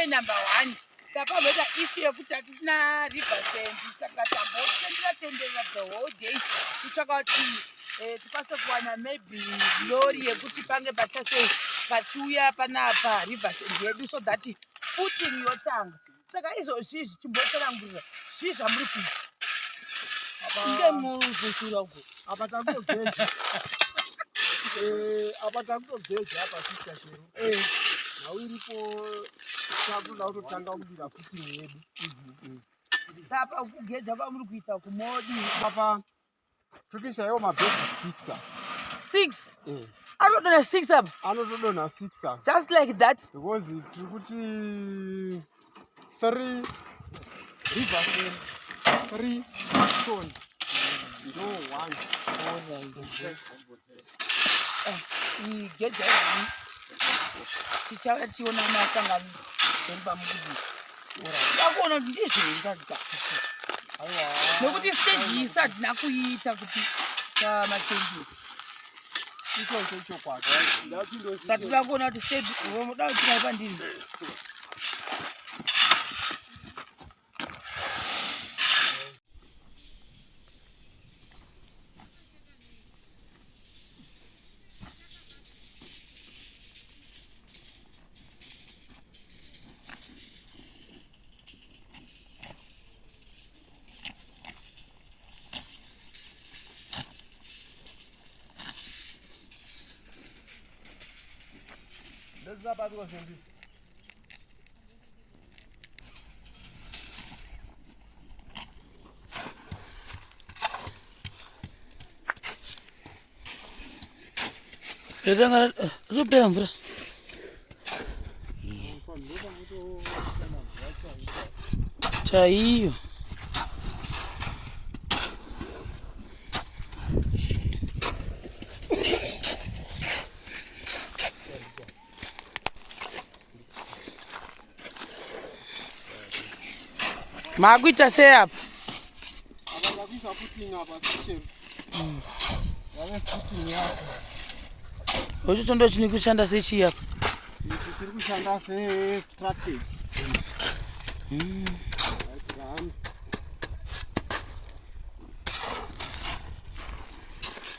Day number one tapamboita issue yekuti hatisina river sand saka tambotendera tenderera the whole day kutsvaka kuti eh, tikwanise kuwana maybe lori yekuti pange pachasei pachiuya panapa river sand yedu so that footing yotanga. Saka izvozvi izvi chimbotsanangurira zvii zvamuri kuita. Inge muzvishura uko. Apa takutogeja. Eh, apa takutogeja apa sister Shero. Eh. Nhau iripo takuda kutotanga kudira footing yedu. Saka kugeja kwamuri kuita kumodi. Apa Totoisa iwo mabhegi 6 apa. 6? Eh. Anotodonha 6 apa? Anotodonha 6 apa. Just like that? Because tiri kuti 3 river sand, 3 stone. Ndo 1. Alright. Eh, igeja izvi. Tichauya tichiona masangano then pamukudii. Ndakuona kuti ndizvo here ndazigadzisa. Nekuti stage iyi sadina kuiita kuti pamachenjero. Ichocho ichokwadi. Sati vakuona kuti stage voda kuti kai pandiri. Ropera mvura. Chaiyo. Makuita sei apa? Apa ndakuisa footing apa sishem. Yave footing yako. Ocho ndo chini kushanda sechii apa? Ichi tiri kushanda se strategy. Right, run.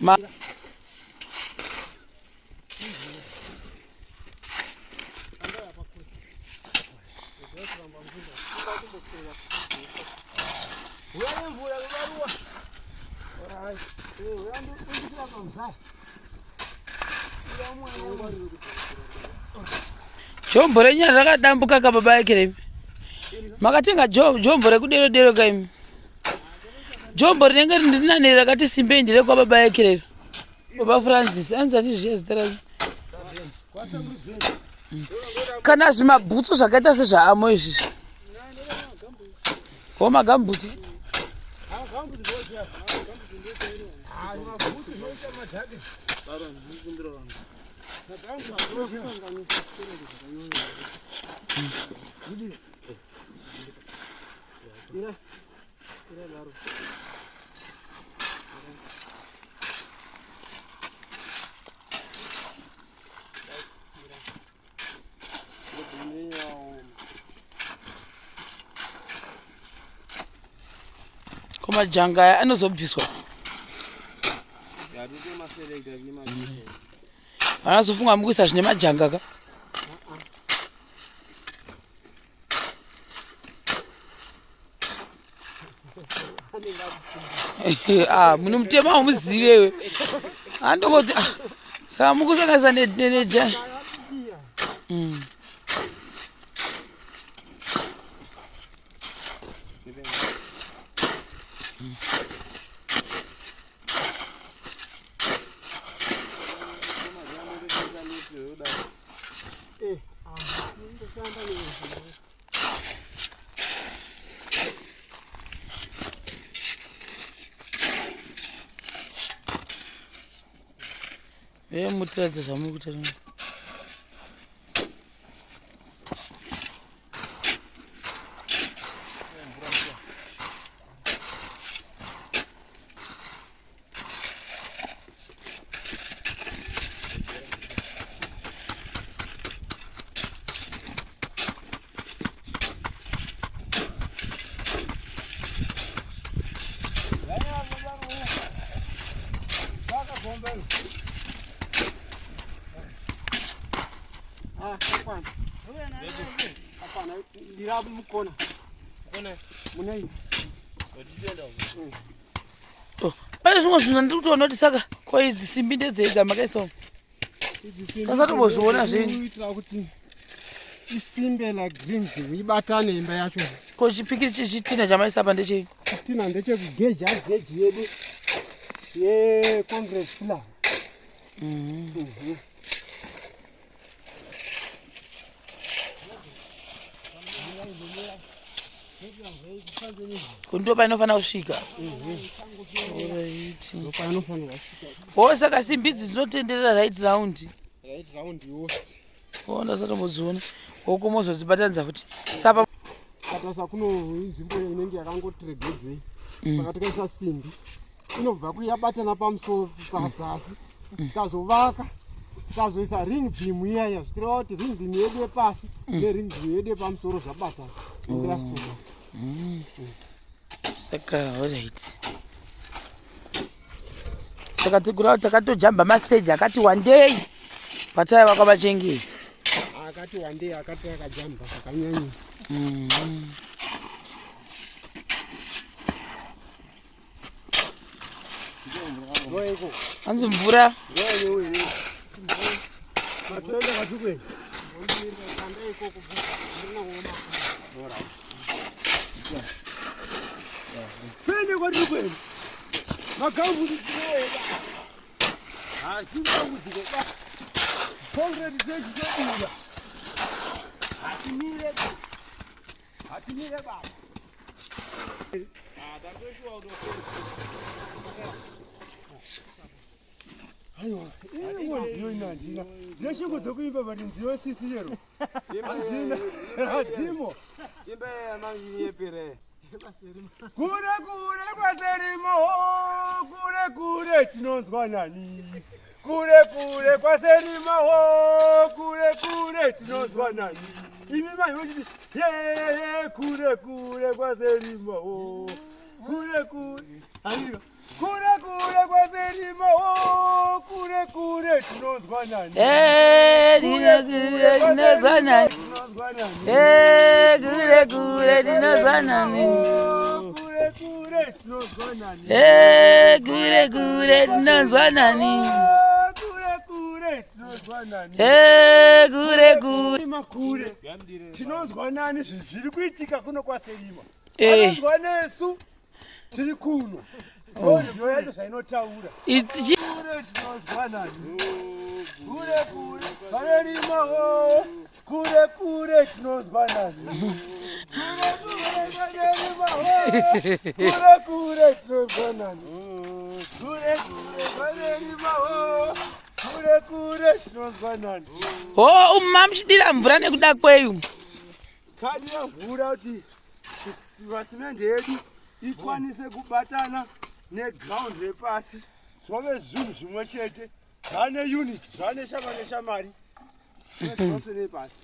Ma Jombo renyu rakadambuka ka baba yake Makatenga jombo rekudero dero ka imi. Jombo rinenge rinani rakati simbei ndire kwa baba yake rero. Baba Francis anzani zviya zita rake. Kana zvimabhutsu zvakaita sezvaamo izvi. Ko magambutsu. Ko majanga aya anozobviswa? Vanozofunga mukuisa zvine majanga ka? Ah, mune mutemo haumuzive iwe andongoti ah, saka mukusanganisa neja mm. Mutiratidze zvamuri kuita. Inokwana ndira mukona. Mukona. Mune iyi. Oh, pane zvimwe zvinhu ndiri kutoona kuti saka ko idzi simbi ndedzei dzamakaisa umu? Tasatombozviona zvenyu. Kuitira kuti isimbe like green beam ibatane imba yacho. Ko chipikiri chitina chamaisa apa ndechei? Chitina ndechekugeja geji yedu yeconcrete slab. Ko ndo painofanira kusvika. Ndopainofanirwa kusvika. Ho, saka simbi idzi dzinotenderera right round. Right round yose. O, ndasatombodziona. Hoko mozodzibatanidza futi sapa. Katarisa kuno inzvimbo inenge yakangotiregedzei, saka tikaisa simbi inobva kuyabatana pamusoro pazasi, tikazovaka tikazoisa ring beam iyaya, zvichireva kuti ring beam yedu yepasi nering beam yedu yepamusoro zvabatana, imba yasuka. Saka alright, saka tikura takatojamba mastage akati wandei pataiva kwamachengei. Akati wandei, akati akajamba zvakanyanyisa. Hanzi mvura. Matoenda katukweni. Twende kwatiri kuenda. Magambuti tinoenda. Hasi dambudziko ba. Concrete chechi chobuda. Hatimire. Hatimire baba. Aiwa, ingo nziyo ino handina. Ndine dzokuimba, but nziyo sisi chero. Handina. Hadzimo. Imba yamanginyepere. Kure kure kwaserimo, kure kure tinonzwa nani? Kure kure kwaserimo, kure kure tinonzwa nani? Imi mai vochiti ye kure kure kwaserimo, kure kure handika, kure kure kwaserimo, kure kure tinonzwa nani? Eh, kure kure tinonzwa nani? Tinonzwa nani? Eh, kure kure tinonzwa nani? Kure kure tinonzwa nani? Eh, kure kure tinonzwa nani? Kure kure tinonzwa nani? Eh, kure kure. Makure tinonzwa nani? Zviri kuitika kuno kwaSerima, Eh. anonzwa nesu tiri kuno. Ndiyo yacho zvainotaura. Kure tinonzwa nani? Kure kure panerima, kure kure tinonzwa nani? Kure kure panerima, kure kure tinonzwa nani? Kure kure panerima, kure kure tinonzwa nani? Ho, umu mamuchidira mvura nekuda kweyu? Tadira mvura kuti vasimende yedu ikwanise kubatana neground repasi, zvove zvinhu zvimwe chete, zvane unit, zvane shama neshamari pasi.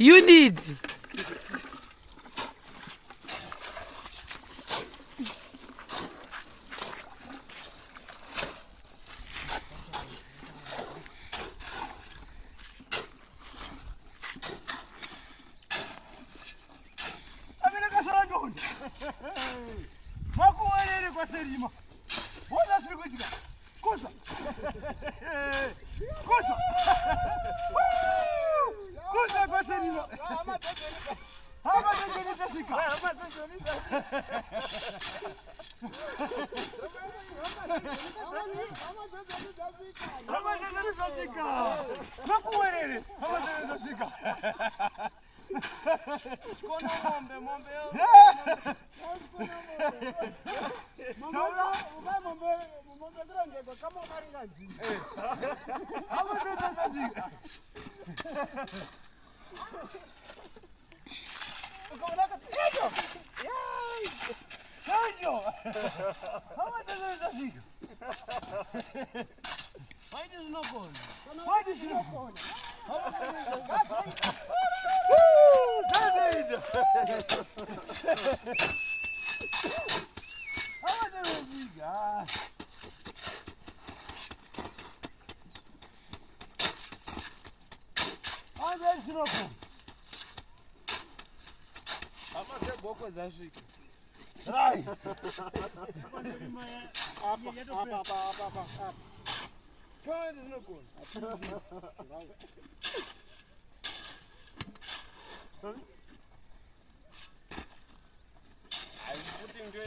Unit. Abereka svorodonda makuwerere kwaSerima, ona zviri kuitika. Kusva, kusva, kusva kwaSerima. Hama dzenjeni dzasvika. Hama dzenjeni dzasvika makuwerere, hama dzenjeni dzasvika. Mombe, mombe yo. Taura. Mombe kurongeka kama ukaringanzii. Hama dzenjeni dzasvika. Ukaona ejo ejo, hama dzenjeni dzasvika. Waiti zvinogona. Waiti zvinogona. Zvazoita. Hama dzenjeni dzasvika. zvinogona. Hama dzegokwe dzasvika. Right. Apa, apa, apa, apa, apa, apa. Chiona zvinogona. Hayi, kuti ndo.